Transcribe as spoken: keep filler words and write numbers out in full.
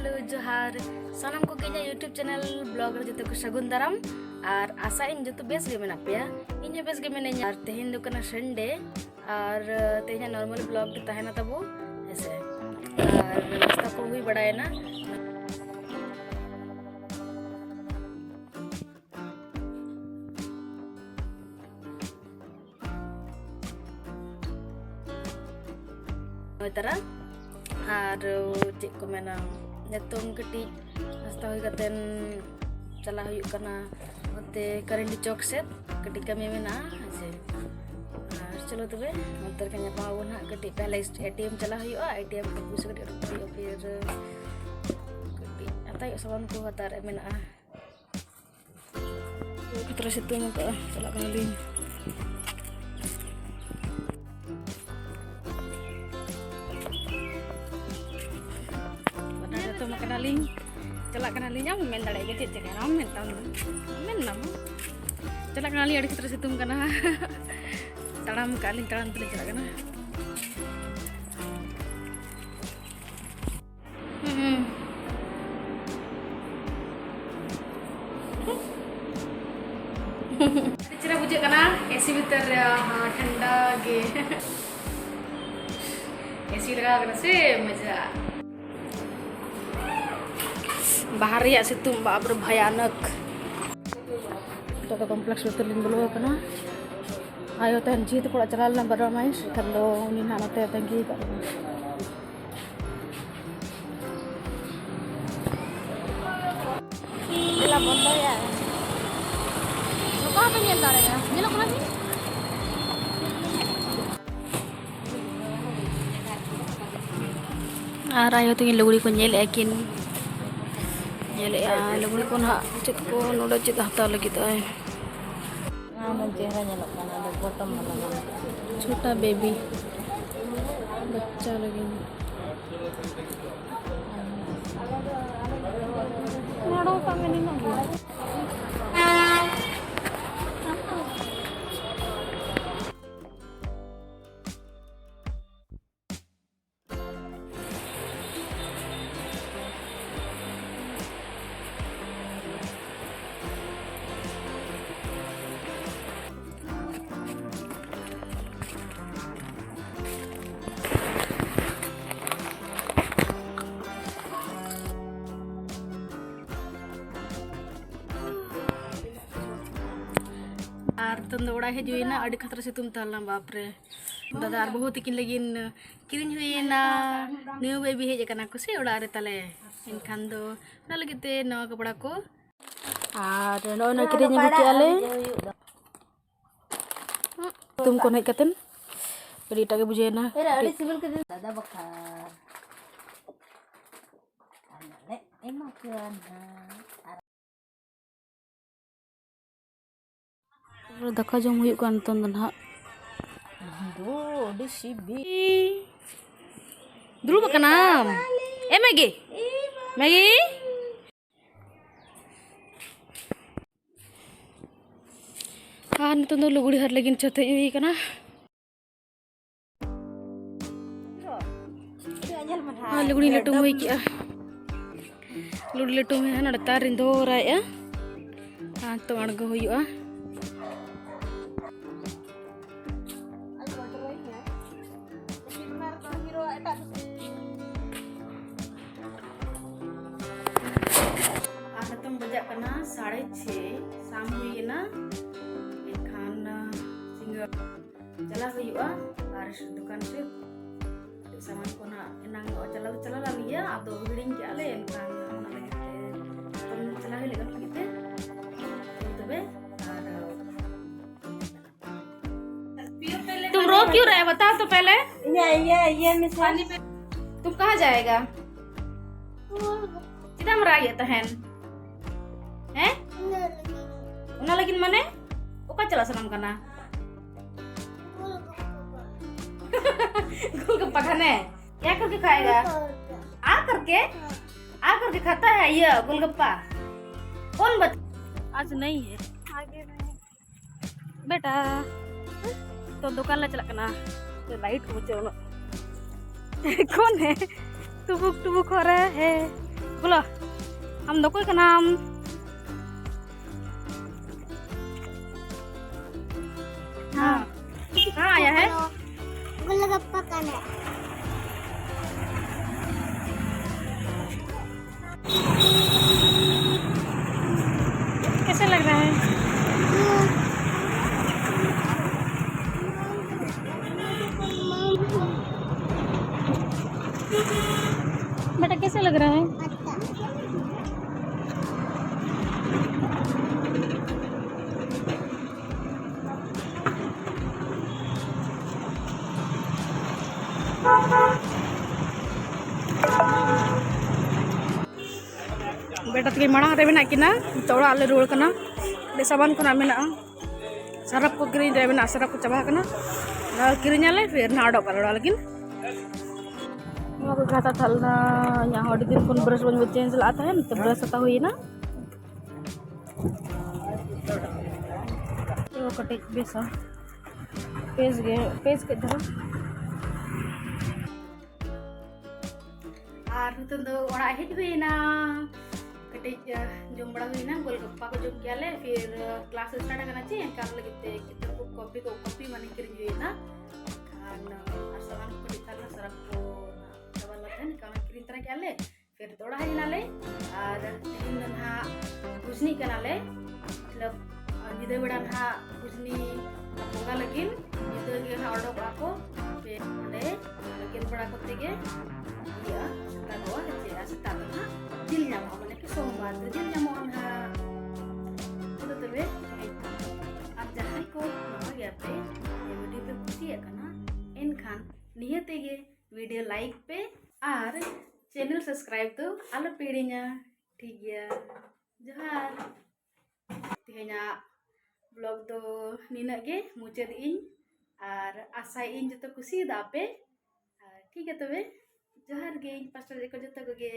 Hello, ᱡᱚᱦᱟᱨ᱾ ᱥᱟᱱᱟᱢ ᱠᱚᱜᱮ ᱤᱧᱟᱹᱜ YouTube channel vlog ᱨᱮ ᱡᱚᱛᱚ ᱠᱚ ᱥᱟᱹᱜᱩᱱ ᱫᱟᱨᱟᱢ᱾ ᱟᱨ ᱟᱥᱟ ᱤᱧ ᱡᱚᱛᱚ ᱵᱮᱥ ᱜᱮ ᱢᱮᱱᱟᱜ ᱯᱮᱭᱟ᱾ ᱤᱧ ᱦᱚᱸ ᱵᱮᱥ ᱜᱮ ᱢᱤᱱᱟᱹᱧᱟ᱾ ᱟᱨ ᱛᱮᱦᱮᱧ ᱫᱚ ᱠᱟᱱᱟ Sunday, ᱟᱨ ᱛᱮᱦᱮᱧᱟᱜ normal vlog ᱫᱚ ᱛᱟᱦᱮᱱᱟ ᱛᱟᱵᱚ, ᱦᱮᱸᱥᱮ᱾ ᱟᱨ ᱱᱟᱥᱛᱟ ᱠᱚ ᱦᱩᱭ ᱵᱟᱲᱟᱭᱮᱱᱟ᱾ ᱱᱚᱭ ᱛᱟᱨᱟ᱾ ᱟᱨ ᱪᱮᱫ ᱠᱚ ᱢᱮᱱᱟ, ᱱᱤᱛᱚᱝ ᱠᱟᱹᱴᱤᱡ ᱱᱟᱥᱛᱟ ᱦᱩᱭ ᱠᱟᱛᱮᱱ ᱪᱟᱞᱟᱜ ᱦᱩᱭᱩᱜ ᱠᱟᱱᱟ ᱚᱱᱛᱮ ᱠᱟᱨᱮᱱᱰᱤ ᱪᱚᱠ ᱥᱮᱫ, ᱠᱟᱹᱴᱤᱡ ᱠᱟᱹᱢᱤ ᱢᱮᱱᱟᱜᱼᱟ, ᱦᱮᱸᱥᱮ᱾ ᱟᱨ ᱪᱚᱞᱚ ᱛᱚᱵᱮ, ᱚᱱᱛᱮ ᱨᱮ ᱧᱟᱯᱟᱢ ᱟᱵᱚᱱ ᱦᱟᱸᱜ᱾ ᱠᱟᱹᱴᱤᱡ ᱯᱮᱦᱞᱮ ATM ᱪᱟᱞᱟᱜ ᱦᱩᱭᱩᱜᱼᱟ, ATM ᱠᱷᱚᱱ ᱯᱩᱭᱥᱟᱹ ᱠᱟᱹᱴᱤᱡ ᱩᱰᱩᱠ ᱦᱩᱭᱩᱜᱼᱟ, ᱯᱷᱤᱨ ᱠᱟᱹᱴᱤᱡ ᱦᱟᱛᱟᱣ ᱦᱩᱭᱩᱜᱼᱟ, ᱥᱟᱢᱟᱱ ᱠᱚ ᱦᱟᱛᱟᱣ ᱨᱮ ᱢᱮᱱᱟᱜᱼᱟ᱾ ᱠᱷᱟᱛᱨᱟ ᱥᱤᱛᱩᱝ ᱟᱠᱟᱫᱼᱟ, ᱪᱟᱞᱟᱜ ᱠᱟᱱᱟᱞᱤᱧ᱾ ᱵᱟᱰᱟ ᱡᱚᱛᱚ ᱢᱟ ᱠᱟᱱᱟᱞᱤᱧ, ᱪᱟᱞᱟᱜ ᱠᱟᱱᱟᱞᱤᱧ᱾ ᱟᱢ ᱢᱮᱱ ᱫᱟᱲᱮᱭᱟᱜ ᱜᱮᱭᱟ, ᱪᱮᱫ ᱪᱤᱠᱟᱹᱭᱱᱟ? ᱟᱢ ᱢᱮᱱ ᱛᱟᱢ ᱫᱚ, ᱢᱮᱱ ᱫᱟᱢ᱾ ᱪᱟᱞᱟᱜ ᱠᱟᱱᱟᱞᱤᱧ, ᱟᱹᱰᱤ ᱠᱷᱟᱛᱨᱟ ᱥᱤᱛᱩᱝ ᱠᱟᱱᱟ᱾ ᱛᱟᱲᱟᱢ ᱠᱟᱜᱼᱟ ᱞᱤᱧ, ᱛᱟᱲᱟᱢ ᱛᱮᱞᱤᱧ ᱪᱟᱞᱟᱜ ᱠᱟᱱᱟ᱾ ᱦᱩᱸ᱾ ᱟᱹᱰᱤ ᱪᱮᱦᱨᱟ ᱵᱩᱡᱷᱟᱹᱜ ᱠᱟᱱᱟ AC ᱵᱷᱤᱛᱟᱹᱨ ᱨᱮ, ᱦᱟᱸ, ᱴᱷᱟᱱᱰᱟ ᱜᱮ᱾ AC ᱞᱟᱜᱟᱣ ᱠᱟᱱᱟ ᱥᱮ, ᱢᱚᱡᱟ᱾ ᱵᱟᱦᱟᱨ ᱨᱮᱭᱟᱜ ᱥᱤᱛᱩᱝ, ᱵᱟᱯ ᱨᱮ, ᱵᱷᱚᱭᱟᱱᱚᱠ᱾ ᱱᱤᱛᱚᱜ ᱫᱚ complex ᱵᱷᱤᱛᱟᱹᱨ ᱞᱤᱧ ᱵᱚᱞᱚ ᱟᱠᱟᱱᱟ᱾ ᱟᱭᱳ ᱛᱟᱦᱮᱱ ᱡᱤᱣᱤ ᱛᱟᱠᱚ ᱚᱲᱟᱜ ᱪᱟᱞᱟᱣ ᱞᱮᱱᱟ ᱵᱟᱨᱚ ᱢᱟᱭᱤᱥ, ᱮᱱᱠᱷᱟᱱ ᱫᱚ ᱩᱱᱤ ᱱᱟᱦᱟᱜ ᱱᱚᱛᱮ ᱛᱟᱺᱜᱤ ᱟᱠᱟᱫ ᱞᱤᱧᱟ᱾ ᱪᱮᱫ ᱞᱮᱠᱟ ᱵᱚᱱᱫᱚᱭᱟ? ᱱᱚᱝᱠᱟ ᱦᱚᱸᱯᱮ ᱧᱮᱞ ᱫᱟᱲᱮᱭᱟᱜᱼᱟ᱾ ᱧᱮᱞᱚᱜ ᱠᱟᱱᱟ ᱠᱤ? ᱟᱨ ᱟᱭᱳ ᱛᱟᱹᱠᱤᱱ ᱞᱩᱜᱽᱲᱤ ᱠᱚ ᱧᱮᱞᱮᱫᱼᱟ ᱠᱤᱱ, ᱧᱮᱞᱮᱫᱼᱟ ᱞᱩᱜᱽᱲᱤ ᱠᱚ ᱱᱟᱦᱟᱜ, ᱪᱮᱫ ᱠᱚ ᱱᱚᱰᱮ ᱪᱮᱫ ᱦᱟᱛᱟᱣ ᱞᱟᱹᱜᱤᱫ ᱟᱭ᱾ ᱚᱱᱟ ᱪᱮᱦᱨᱟ ᱧᱮᱞᱚᱜ ᱠᱟᱱᱟ, ᱟᱫᱚ ᱵᱚᱴᱚᱢ ᱵᱟᱞᱟ ᱵᱟᱝ᱾ ᱪᱷᱳᱴᱟ ᱵᱮᱵᱤ, ᱵᱟᱪᱪᱟ ᱞᱟᱹᱜᱤᱫ᱾ ᱱᱚᱰᱮ ᱦᱚᱸ ᱥᱟᱵ ᱢᱮ ᱱᱤᱱᱟᱹᱜ ᱜᱮ᱾ ᱫᱚ ᱚᱲᱟᱜ ᱦᱮᱡ ᱦᱩᱭᱱᱟ, ᱟᱹᱰᱤ ᱠᱷᱟᱛᱨᱟ ᱥᱤᱛᱩᱝ ᱛᱟᱦᱮᱸ ᱞᱮᱱᱟ, ᱵᱟᱯ ᱨᱮ᱾ ᱫᱟᱫᱟ ᱟᱨ ᱵᱟᱹᱦᱩ ᱛᱟᱹᱠᱤᱱ ᱞᱟᱹᱜᱤᱫ ᱱᱤᱭᱩ ᱵᱮᱵᱤ ᱦᱮᱡ ᱟᱠᱟᱱᱟ ᱠᱚ ᱥᱮ ᱚᱲᱟᱜ ᱨᱮ ᱛᱟᱞᱮ, ᱮᱱᱠᱷᱟᱱ ᱫᱚ ᱚᱱᱟ ᱞᱟᱹᱜᱤᱫ ᱛᱮ ᱱᱟᱣᱟ ᱠᱟᱯᱲᱟ ᱠᱚ᱾ ᱟᱨ ᱱᱚᱜᱼᱚᱭ ᱱᱚᱣᱟ ᱠᱤᱨᱤᱧ ᱟᱹᱜᱩ ᱠᱮᱜᱼᱟ ᱞᱮ᱾ ᱛᱩᱢ ᱠᱚ ᱦᱮᱡ ᱠᱟᱛᱮᱱ ᱟᱹᱰᱤ ᱮᱴᱟᱜ ᱜᱮ ᱵᱩᱡᱷᱟᱹᱣ ᱮᱱᱟ᱾ ᱮᱨᱟ, ᱟᱹᱰᱤ ᱥᱤᱵᱤᱞ ᱠᱮᱫᱤᱧ ᱫᱟᱫᱟ ᱵᱟᱠᱷᱟᱨ᱾ ᱟᱨ ᱱᱚᱰᱮ ᱮᱢᱟ ᱠᱚᱣᱟ ᱱᱟᱦᱟᱜ᱾ ᱟᱨ ᱫᱟᱠᱟ ᱡᱚᱢ ᱦᱩᱭᱩᱜ ᱠᱟᱱᱟ ᱱᱤᱛᱚᱝ ᱫᱚ ᱱᱟᱦᱟᱜ᱾ ᱫᱚ ᱟᱹᱰᱤ ᱥᱤᱵᱤᱞ᱾ ᱫᱩᱲᱩᱵ ᱟᱠᱟᱱᱟᱢ? ᱮ ᱢᱮᱜᱤ, ᱢᱮᱜᱤ᱾ ᱟᱨ ᱱᱤᱛᱚᱝ ᱫᱚ ᱞᱩᱜᱽᱲᱤ ᱦᱟᱹᱨ ᱞᱟᱹᱜᱤᱫ ᱪᱷᱟᱹᱛ ᱦᱮᱡ ᱦᱩᱭ ᱟᱠᱟᱱᱟ᱾ ᱟᱨ ᱞᱩᱜᱽᱲᱤ ᱞᱟᱹᱴᱩᱢ ᱦᱩᱭ ᱠᱮᱜᱼᱟ᱾ ᱞᱩᱜᱽᱲᱤ ᱞᱟᱹᱴᱩᱢ ᱦᱩᱭ ᱱᱚᱰᱮ ᱛᱟᱨ ᱨᱤᱧ ᱫᱚᱦᱚ ᱨᱟᱭᱮᱜᱼᱟ᱾ ᱟᱨ ᱱᱤᱛᱚᱝ ᱟᱬᱜᱚ ᱦᱩᱭᱩᱜᱼᱟ᱾ ᱟᱨ ᱱᱤᱛᱚᱝ ᱵᱟᱡᱟᱜ ᱠᱟᱱᱟ ᱥᱟᱲᱮ ᱪᱷᱮ, ᱥᱟᱢ ᱦᱩᱭ ᱮᱱᱟ᱾ ᱮᱱᱠᱷᱟᱱ, ᱥᱤᱸᱜᱟᱹᱲ ᱪᱟᱞᱟᱣ ᱦᱩᱭᱩᱜᱼᱟ ᱟᱨ ᱫᱚᱠᱟᱱ ᱥᱮᱫ ᱠᱟᱹᱴᱤᱡ ᱥᱟᱢᱟᱱ ᱠᱚ ᱱᱟᱜ ᱮᱱᱟᱝ ᱪᱟᱞᱟᱣ ᱫᱚ ᱪᱟᱞᱟᱣ ᱞᱮᱱ ᱜᱮᱭᱟ, ᱟᱫᱚ ᱦᱤᱲᱤᱧ ᱠᱮᱜᱼᱟ ᱞᱮ, ᱮᱱᱠᱷᱟᱱ ᱚᱱᱟ ᱞᱟᱹᱜᱤᱫ ᱛᱮ ᱱᱤᱛᱚᱝ ᱪᱟᱞᱟᱣ ᱦᱩᱭ ᱞᱮᱱ ᱞᱟᱹᱜᱤᱫ ᱛᱮ᱾ ᱛᱚᱵᱮ ᱟᱨ तुम रो क्यों रहे, बताओ तो पहले। ये, ये, ये में से। तुम कहाँ जाएगा? ᱪᱮᱫᱟᱜ ᱮᱢ ᱨᱟᱜᱮᱫ ᱛᱟᱦᱮᱱ? ᱦᱮᱸ? ᱚᱱᱟ ᱞᱟᱹᱜᱤᱫ ᱢᱟᱱᱮ? ᱚᱠᱟ ᱪᱟᱞᱟᱜ ᱥᱟᱱᱟᱢ ᱠᱟᱱᱟ? गोलगप्पा खाने? क्या करके खाएगा? आ करके? आ करके खाता है ये गोलगप्पा? कौन बता? आज नहीं है। बेटा, तो दुकान ले चला करना। तो लाइट को बचाओ ना। कौन है? टुबुक टुबुक हो रहा है। बोलो, हम दो कोई का नाम। हाँ। हाँ। कहाँ आया है? गोलगप्पा खाने। कैसे लग रहा है? कैसा लग रहा है? ᱵᱮᱴᱟ ᱛᱟᱹᱠᱤᱱ ᱢᱟᱲᱟᱝ ᱨᱮ ᱢᱮᱱᱟᱜ ᱠᱤᱱᱟ, ᱱᱤᱛᱚᱜ ᱚᱲᱟᱜ ᱞᱮ ᱨᱩᱣᱟᱹᱲ ᱠᱟᱱᱟ᱾ ᱚᱸᱰᱮ ᱥᱟᱢᱟᱱ ᱠᱷᱚᱱᱟᱜ ᱢᱮᱱᱟᱜᱼᱟ, ᱥᱟᱨᱟᱯ ᱠᱚ ᱠᱤᱨᱤᱧ ᱨᱮ ᱢᱮᱱᱟᱜᱼᱟ, ᱥᱟᱨᱟᱯ ᱠᱚ ᱪᱟᱵᱟ ᱟᱠᱟᱱᱟ᱾ ᱚᱱᱟ ᱠᱤᱨᱤᱧ ᱟᱞᱮ, ᱯᱷᱤᱨ ᱱᱟᱦᱟᱜ ᱚᱰᱚᱠ ᱟᱞᱮ ᱚᱲᱟᱜ ᱞᱟᱹᱜᱤᱫ᱾ ᱱᱚᱣᱟ ᱠᱚ ᱜᱟᱛᱟ ᱛᱟᱞᱱᱟ, ᱤᱧᱟᱹᱜ ᱦᱚᱸ ᱟᱹᱰᱤ ᱫᱤᱱ ᱠᱷᱚᱱ ᱵᱨᱟᱥ ᱵᱟᱹᱧ ᱪᱮᱧᱡᱽ ᱞᱟᱜ ᱛᱟᱦᱮᱱ, ᱛᱚ ᱵᱨᱟᱥ ᱦᱟᱛᱟᱣ ᱦᱩᱭᱮᱱᱟ᱾ ᱛᱚ ᱠᱟᱹᱴᱤᱡ ᱵᱮᱥᱟ, ᱯᱮᱡᱽ ᱜᱮ, ᱯᱮᱡᱽ ᱠᱟᱹᱡ ᱫᱷᱟᱨᱟ᱾ ᱟᱨ ᱱᱤᱛᱚᱜ ᱫᱚ ᱚᱲᱟᱜ ᱦᱮᱡ ᱦᱩᱭᱮᱱᱟ᱾ ᱠᱟᱹᱴᱤᱡ, ᱟ, ᱡᱚᱢ ᱵᱟᱲᱟ ᱦᱩᱭᱮᱱᱟ, ᱜᱳᱞᱜᱟᱯᱯᱟ ᱠᱚ ᱡᱚᱢ ᱠᱮᱜᱼᱟ ᱞᱮ, ᱯᱷᱤᱨ, ᱟ, ᱠᱞᱟᱥ ᱥᱴᱟᱨᱴ ᱟᱠᱟᱱᱟ ᱪᱮ, ᱮᱱᱠᱷᱟᱱ ᱞᱟᱹᱜᱤᱫ ᱛᱮ ᱠᱤᱛᱟᱹᱵ ᱠᱚ, ᱠᱚᱯᱤ ᱠᱚ, ᱠᱚᱯᱤ ᱢᱟᱱᱮ ᱠᱤᱨᱤᱧ ᱦᱩᱭᱮᱱᱟ᱾ ᱟᱨ, ᱟᱨ ᱥᱟᱢᱟᱱ ᱠᱚ ᱠᱟᱹᱴᱤᱡ ᱛᱟᱦᱮᱸ ᱞᱮᱱᱟ, ᱥᱟᱨᱟᱯ ᱠᱚ ᱪᱟᱵᱟ ᱞᱮᱱᱟ, ᱮᱱᱠᱷᱟᱱ ᱚᱱᱟ ᱠᱤᱨᱤᱧ ᱛᱟᱨᱟ ᱠᱮᱜᱼᱟ ᱞᱮ᱾ ᱯᱷᱤᱨ ᱛᱚᱲᱟ ᱦᱮᱡ ᱮᱱᱟᱞᱮ᱾ ᱟᱨ ᱛᱮᱦᱮᱧ ᱫᱚ ᱱᱟᱦᱟᱜ ᱵᱷᱩᱡᱽᱱᱤ ᱠᱟᱱᱟᱞᱮ, ᱢᱚᱛᱞᱚᱵ, ᱧᱤᱫᱟᱹ ᱵᱮᱲᱟ ᱱᱟᱦᱟᱜ ᱵᱷᱩᱡᱽᱱᱤ ᱵᱚᱸᱜᱟ ᱞᱟᱹᱜᱤᱫ ᱧᱤᱫᱟᱹ ᱜᱮ ᱱᱟᱦᱟᱜ ᱚᱰᱚᱠᱚᱜᱼᱟ ᱠᱚ᱾ ᱯᱷᱤᱨ ᱚᱸᱰᱮ ᱜᱮᱫ ᱵᱟᱲᱟ ᱠᱚᱛᱮ ᱜᱮ ᱤᱭᱟᱹᱜᱼᱟ, ᱥᱮᱛᱟᱜᱚᱜᱼᱟ᱾ ᱪᱮᱫ ᱟᱨ ᱥᱮᱛᱟᱜ ᱫᱚ ᱱᱟᱦᱟᱜ ᱡᱤᱞ ᱧᱟᱢᱚᱜᱼᱟ, ᱢᱟᱱᱮ ᱠᱤ ᱥᱳᱢᱵᱟᱨ ᱫᱚ ᱡᱤᱞ ᱧᱟᱢᱚᱜᱼᱟ ᱱᱟᱦᱟᱜ᱾ ᱪᱚᱞᱚ ᱛᱚᱵᱮ, ᱟᱨ ᱡᱟᱦᱟᱸᱭ ᱠᱚ ᱱᱟᱣᱟ ᱜᱮᱭᱟ ᱯᱮ, ᱱᱤᱭᱟᱹ ᱵᱷᱤᱰᱤᱭᱳ ᱯᱮ ᱠᱩᱥᱤᱭᱟᱜ ᱠᱟᱱᱟ, ᱮᱱᱠᱷᱟᱱ ᱱᱤᱦᱟᱹᱛ ᱜᱮ ᱵᱷᱤᱰᱤᱭᱳ ᱞᱟᱭᱤᱠ ᱯᱮ ᱟᱨ ᱪᱮᱱᱮᱞ ᱥᱟᱵᱥᱠᱨᱟᱭᱤᱵ ᱫᱚ ᱟᱞᱚ ᱯᱮ ᱦᱤᱲᱤᱧᱟ᱾ ᱴᱷᱤᱠ ᱜᱮᱭᱟ, ᱡᱚᱦᱟᱨ᱾ ᱛᱮᱦᱮᱧᱟᱜ ᱵᱞᱚᱜ ᱫᱚ ᱱᱤᱱᱟᱹᱜ ᱜᱮ ᱢᱩᱪᱟᱹᱫ ᱤᱧ, ᱟᱨ ᱟᱥᱟᱭᱟᱹᱧ ᱡᱚᱛᱚ ᱠᱩᱥᱤᱭᱟᱫᱟ ᱯᱮ᱾ ᱟᱨ ᱴᱷᱤᱠ ᱜᱮᱭᱟ ᱛᱚᱵᱮ, ᱡᱚᱦᱟᱨ ᱜᱮ ᱤᱧ ᱯᱟᱥᱴᱟ ᱨᱮᱠᱚ ᱡᱚᱛᱚ ᱠᱚᱜᱮ᱾